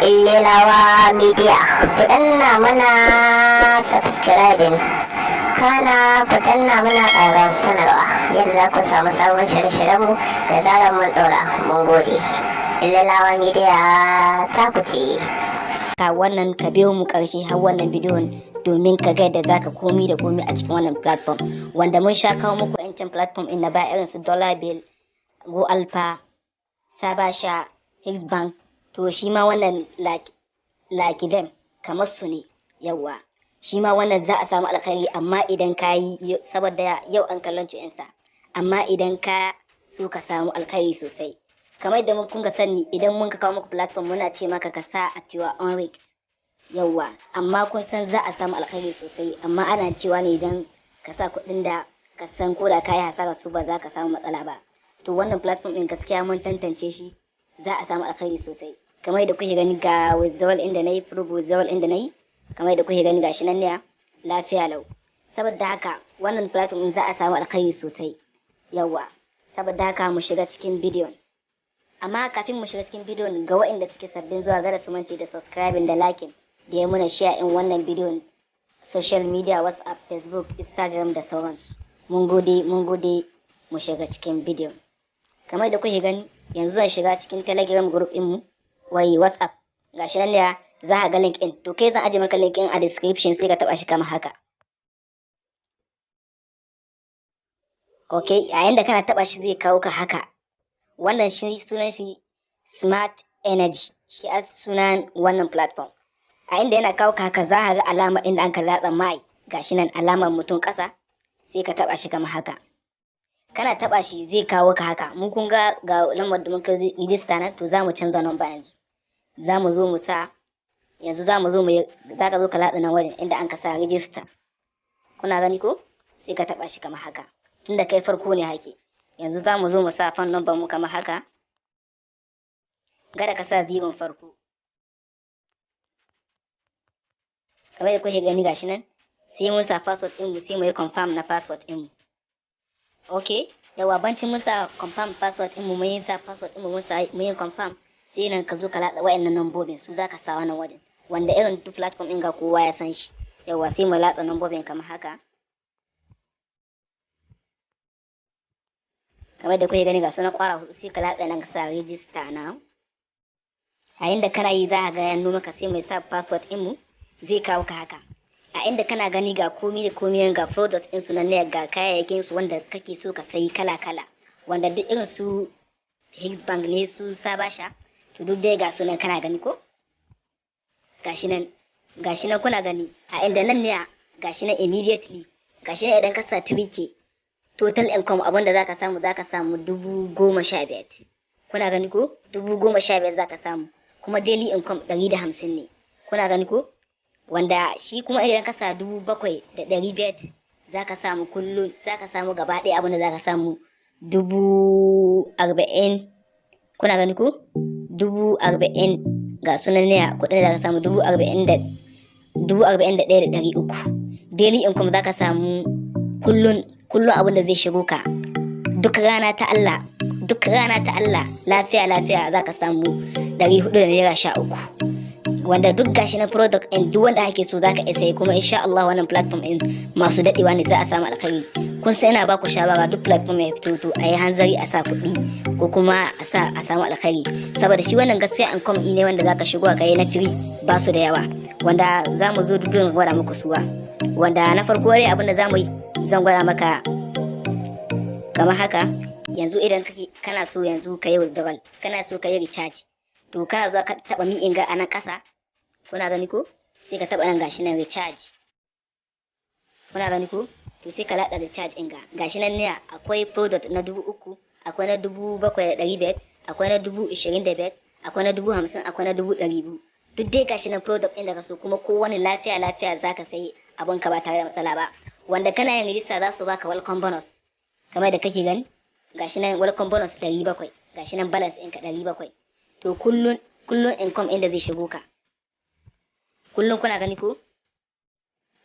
Illelawa Media. Ku danna mana subscribing, kana ku danna mana ƙararrawar sanarwa yadda za ku samu sabon shirye-shiryenmu da zarar mun ɗora. Mun gode. Illelawa Media ta ku ce. Ka wannan ka biyo mu karshe har wannan bidiyon domin ka ga yadda zaka komi da komi a cikin wannan platform, wanda mun sha kawo muku yancin platform in na baya, irin su Dollar Bill, Go Alpha, Sabasha, Higgs Bank. To shi ma wannan like them, kamar su ne. Yawa, shi ma wannan za a samu alkhairi, amma idan ka yi, saboda yau an kallon insa. Amma idan ka so ka samu alkhairi sosai, kamar yadda mun kun ga sani, idan mun ka kawo muku platform, muna ce maka ka sa a cewa on risk. Yawa, amma kun san za a samu alkhairi sosai, amma ana cewa ne idan ka sa kuɗin da ka san ko da ka yi hasara su, ba za ka samu matsala ba. To wannan platform ɗin gaskiya mun tantance shi, za a samu alkhairi sosai. Kamar yadda kuke gani, ga withdrawal inda na yi, proof withdrawal inda na yi. Kamar yadda kuke gani, gashi nan ne, lafiya lau. Saboda haka wannan platform ɗin za a samu alkhairi sosai. Yawa, saboda haka mu shiga cikin bidiyon. Amma kafin mu shiga cikin bidiyon, ga waɗanda suke sabbin zuwa, gara su mance da subscribing da liking da ya muna share in wannan bidiyon social media, WhatsApp, Facebook, Instagram da sauransu. Mun gode, mun gode. Mu shiga cikin bidiyon. Kamar da kuke gani, yanzu zan shiga cikin Telegram group mu, wai WhatsApp. Gashi nan ne, za ka ga link din. To kai, zan aje maka link din a description, sai ka taba shi kamar haka. Okay, yayin da kana taba shi, zai kawo ka haka. Wannan shi sunan shi Smart Energy, shi a sunan wannan platform. A inda yana kawo ka haka, za ka ga alama inda an ka latsa mai, gashi nan alamar mutum ƙasa, sai ka taba shi kamar haka. Kana taba shi, zai kawo ka haka. Mu kun ga ga lambar da muka rijista nan. To za mu canza number yanzu. Za mu zo mu sa yanzu, za mu zo mu za ka zo ka latsa nan wurin inda an ka sa register. Kuna gani ko? Sai ka taba shi kamar haka, tunda kai farko ne hake. Yanzu za mu zo mu sa phone number mu kamar haka. Gada ka sa ziron farko. Kamar yadda kuke gani, gashi nan, sai mun sa password ɗin mu, sai mu yi confirm na password ɗin mu. Okay, yawa, bancin mun sa confirm password ɗin mu, mun yi sa password ɗin mu, mun sa, mun yi confirm, sai nan ka zo ka latsa wa'annan nambobin. Su zaka sa wannan wajen, wanda irin duk platform ɗin ga kowa ya san shi. Yawa, sai mu latsa nambobin kamar haka. Kamar da kuke gani, ga sunan kwara hudu. Sai ka latsa nan ka sa register now. Yayin da kana yi, za ka ga ya nuno maka. Sai mai sa password ɗin mu, zai kawo ka haka. A inda kana gani, ga komi da komi, ga product ɗin su nan ne, ga kayayyakin su wanda kake so ka sayi kala kala, wanda duk irin su Higgs Bank ne, su Sabasha, to duk dai ga sunan, kana gani ko? Gashi nan, gashi nan, kuna gani. A inda nan ne, gashi nan immediately, gashi nan, idan ka sa 3K total income, abinda zaka samu, zaka samu 15,000. Kuna gani ko? 15,000 zaka samu, kuma daily income 150 ne. Kuna gani ko? Wanda shi kuma idan ka sa 7,500, zaka samu kullum, zaka samu gaba ɗaya abinda zaka samu 40,000. Kuna gani ko? 40,000, ga sunan ne, kuɗin da zaka samu 40,000 da 41,300. Daily income zaka samu kullun kullun, abin da zai shigo ka duk rana ta Allah, duk rana ta Allah, lafiya lafiya zaka samu 400 da naira 13. Wanda duk gashi na product ɗin, duk wanda ake so zaka iya sayi. Kuma insha Allah wannan platform ɗin masu daɗewa ne, za a samu alkhairi. Kun san ina baku shawara, duk platform ya fito, to a yi hanzari a sa kuɗi ko kuma a sa a samu alkhairi, saboda shi wannan gaskiya income ne wanda zaka shigo ka yi na free, ba su da yawa. Wanda za mu zo duk gwada muku suwa. Wanda na farko dai, abin da za mu yi, zan gwada maka kamar haka. Yanzu idan kake kana so yanzu ka yi withdrawal, kana so ka yi recharge, to kana zuwa ka taba mi inga a nan ƙasa. Kuna gani ko? Sai ka taba nan, gashi nan recharge. Kuna gani ko? To sai ka latsa recharge inga. Gashi nan ne, akwai product na 3,000, akwai na 7,500, akwai na 25,000, akwai na 50,000, akwai na 200,000. Duk dai gashi nan product ɗin da ka so, kuma kowane lafiya lafiya zaka sayi abun ka ba tare da matsala ba. Wanda kana yin rijista, za su baka welcome bonus. Kamar da kake gani, gashi nan welcome bonus 700, gashi nan balance ɗinka 700. To kullun kullun income inda zai shigo ka kullun, kuna gani ko?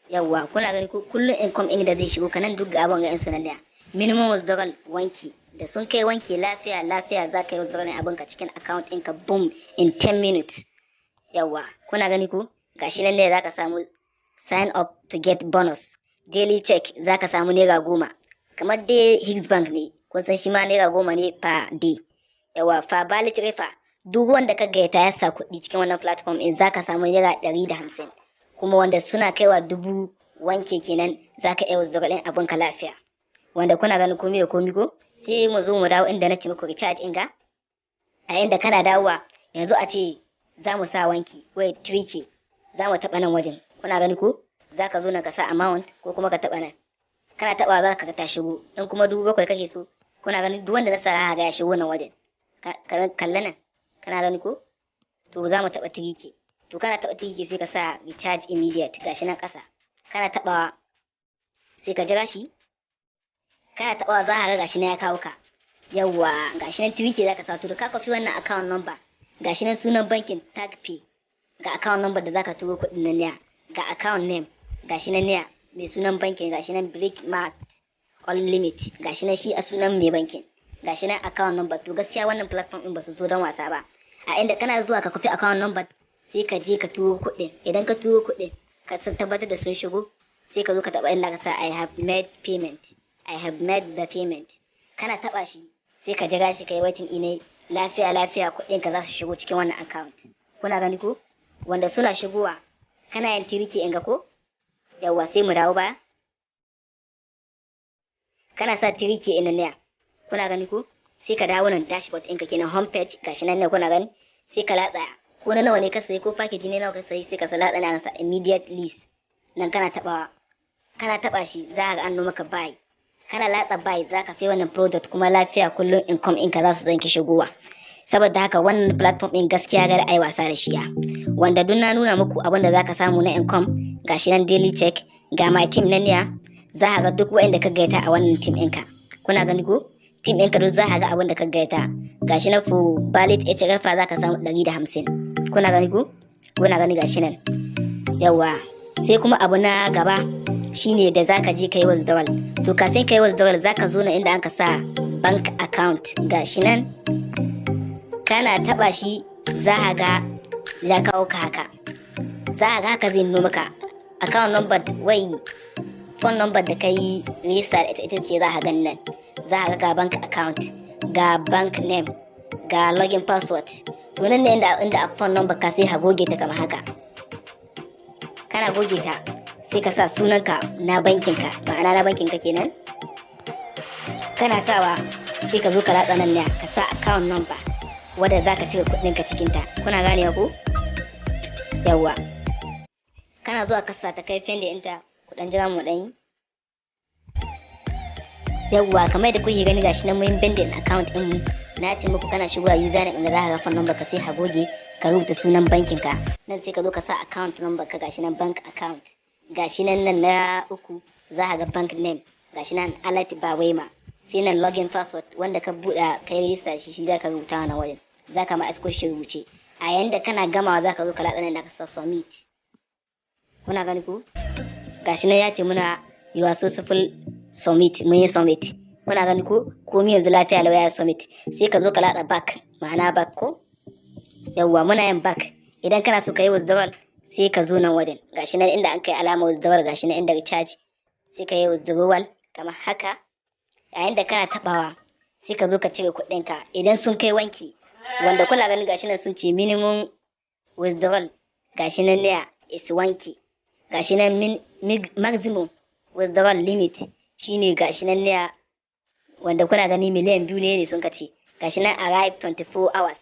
Yawwa, kuna gani ko? Kullun income inda zai shigo ka nan, duk ga abun ga yan sunan da minimum withdrawal wanki da sun kai wanki, lafiya lafiya za ka yi withdrawal abin ka cikin account ɗinka, boom, in 10 minutes. Yawa, kuna gani ko? Gashi nan ne zaka samu sign up to get bonus. Daily check zaka samu ₦10. Kamar dai Higgs Bank ne, kun san shi ma ₦10 ne per day. Yawa, fa valid refer, duk wanda ka gayyata ya sa kuɗi cikin wannan platform in, zaka samu ₦150. Kuma wanda suna kaiwa dubu wanke kenan, zaka iya withdrawal ɗin abin ka lafiya. Wanda kuna ganin komi da komi ko? Sai mu zo mu dawo inda na ce muku recharge inga. A inda kana dawowa yanzu, a ce za mu sa wanki wai 3K, za mu taɓa nan wajen. Kuna gani ko? Za ka zo nan ka sa amount ko kuma ka taɓa nan. Kana taɓa za ka ga ta shigo. In kuma 7,000 kake so, kuna gani, duk wanda na sa ga ya shigo nan wajen. Kalla nan, kana gani ko? To, za mu taɓa 3K. To, kana taɓa 3K, sai ka sa recharge immediate, gashi nan ƙasa. Kana taɓawa sai ka jira shi. Kana taɓawa za ka ga gashi nan ya kawo ka. Yawwa, gashi nan 3K za ka sa. To, da ka copy wannan account number, gashi nan sunan bankin Tagpay, ga account number da zaka turo kuɗin nan ne, ga account name, gashi nan ne mai sunan bankin, gashi nan Brick Mart Unlimit, gashi nan shi a sunan mai bankin, gashi nan account number. To, gaskiya wannan platform din ba su zo don wasa ba. A inda kana zuwa ka copy account number, sai ka je ka turo kuɗin. Idan ka turo kuɗin, ka san tabbatar da sun shigo, sai ka zo ka taɓa inda ka sa "I have made payment", "I have made the payment". Kana taɓa shi, sai ka jira shi, kai waiting ine, lafiya lafiya kuɗin ka za su shigo cikin wannan account. Kuna gani ko? Wanda suna shigowa kana yin 3K in ga ko? Yawwa, sai mu dawo baya. Kana sa 3K ina ne, kuna gani ko? Sai ka dawo nan dashboard ɗinka kenan, home page, gashi nan ne, kuna gani. Sai ka latsa ko na nawa ne ka sayi, ko package ne nawa ka sayi, sai ka latsa na sa immediate list nan. Kana tabawa, kana taba shi, za ka ga an maka buy. Kana latsa buy, za ka sai wannan product, kuma lafiya kullum income ɗinka za su zanki shigowa. Saboda haka wannan platform ɗin gaskiya gar ai wasa da shi ya. Wanda duk na nuna muku abin da zaka samu na income, gashi nan daily check, ga my team nan ne, za ka ga duk waɗanda ka gaita a wannan team ɗinka. Kuna gani ko? Team ɗinka duk za ka ga abin da ka gaita. Gashi na for valid HRF za ka samu 150. Kuna gani ko? Kuna gani, gashi nan. Yawa, sai kuma abu na gaba shine da zaka je ka yi withdrawal. To, kafin ka yi withdrawal, zaka zo na inda aka sa bank account, gashi nan. Kana taba shi, za ka ga ya kawo ka haka. Za ka ga haka zai nuno maka account number, wai phone number da ka yi register ita, ita ce za ka gani nan. Za ka ga bank account, ga bank name, ga login password. To, nan ne inda a phone number ka, sai ka goge ta kamar haka. Kana goge ta, sai ka sa sunanka na bankinka, ma'ana na bankinka kenan. Kana sawa, sai ka zo ka latsa nan ne ka sa account number wadda za ka cire kuɗinka cikinta. Kuna ganewa ko? Yawwa, kana zuwa ka sa ta, kai fende ɗinta. Ku ɗan jira mu ɗan yi. Yawwa, kamar da kuke gani, gashi nan mun bending account ɗin mu. Na ce muku kana shigowa username inda za ka ga phone number ka, sai ka goge, ka rubuta sunan bankin ka nan. Sai ka zo ka sa account number ka, gashi nan bank account, gashi nan. Nan na uku za ka ga bank name, gashi nan Alert Bawema. Sai nan login password wanda ka buɗe kai register shi, shi za ka rubuta wannan wajen, za ka ma asko shi rubuce. A yayin da kana gamawa, za ka zo ka latsa nan da ka sa submit. Kuna gani ko? Gashi nan ya ce muna "You are successful submit". Mun yi submit. Kuna gani ko? Komi yanzu lafiya lau ya submit. Sai ka zo ka latsa back, ma'ana back ko? Yawwa, muna yin back. Idan kana so ka yi withdrawal, sai ka zo nan wajen, gashi nan inda an kai alama withdrawal, gashi nan inda recharge, sai ka yi withdrawal kamar haka. Yayin da kana tabawa, sai ka zo ka cire kuɗinka idan sun kai wanki. Wanda kuna ganin gashi nan sun ce minimum withdrawal, gashi nan ne is wanki, gashi nan maximum withdrawal limit shine gashi nan ne. Wanda kuna gani miliyan 2 ne sun kace. Gashi nan arrive 24 hours,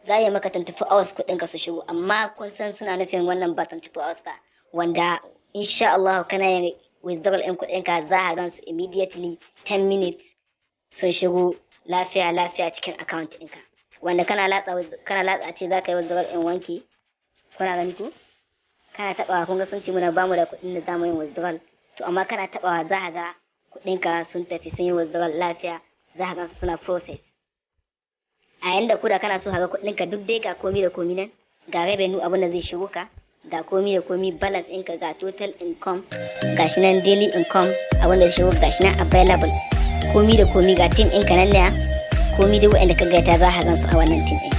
za yi maka 24 hours kuɗin ka su shigo, amma kun san suna nufin wannan ba 24 hours ba. Wanda insha Allah kana yin withdrawal ɗin kuɗin ka, za a gan su immediately, 10 minutes sun shigo lafiya lafiya cikin account ɗinka. Wanda kana latsa ce za ka yi withdrawal ɗin wanki. Kuna gani ko? Kana taɓawa, kun ga sun ce muna bamu da kuɗin da zamu yi withdrawal. To, amma kana taɓawa, za ka ga kuɗinka sun tafi, sun yi withdrawal lafiya, za ka gan su suna process. A yayin da kuda kana so ka ga kuɗinka duk dai, ga komi da komi nan, ga revenue abin da zai shigo ka, ga komi da komi, balance ɗinka, ga total income, gashi nan daily income abin da zai shigo, gashi nan available, komi da komi, ga team ɗinka nan ne, komi da waɗanda ka gaita za ka gan su a wannan team ɗin.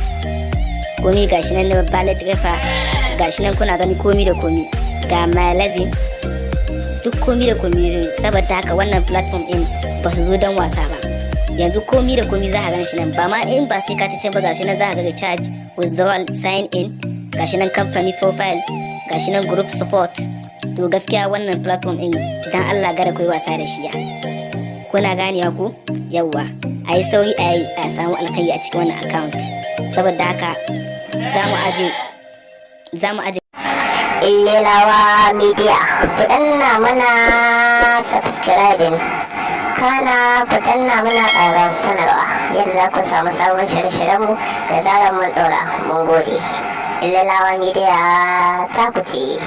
Komi gashi nan na wallet refer, gashi nan kuna gani, komi da komi, ga my, duk komi da komi. Saboda haka wannan platform din ba su zo don wasa ba. Yanzu komi da komi za a gan shi nan, ba ma in ba sai ka ta can ba. Gashi nan za a ga recharge, withdrawal, sign in, gashi nan company profile, gashi nan group support. To gaskiya wannan platform din, dan Allah gara ku yi wasa da shi ya. Kuna ganewa ku? Yawwa, a yi sauri a yi a samu alkhairi a cikin wannan account. Saboda haka za mu aje. Illelawa Media, ku danna mana subscribing, kana ku danna mana ƙararrawar sanarwa yadda za ku samu sabon shirye-shiryenmu da zarar mun ɗora. Mun gode. Illelawa Media ta ku ce.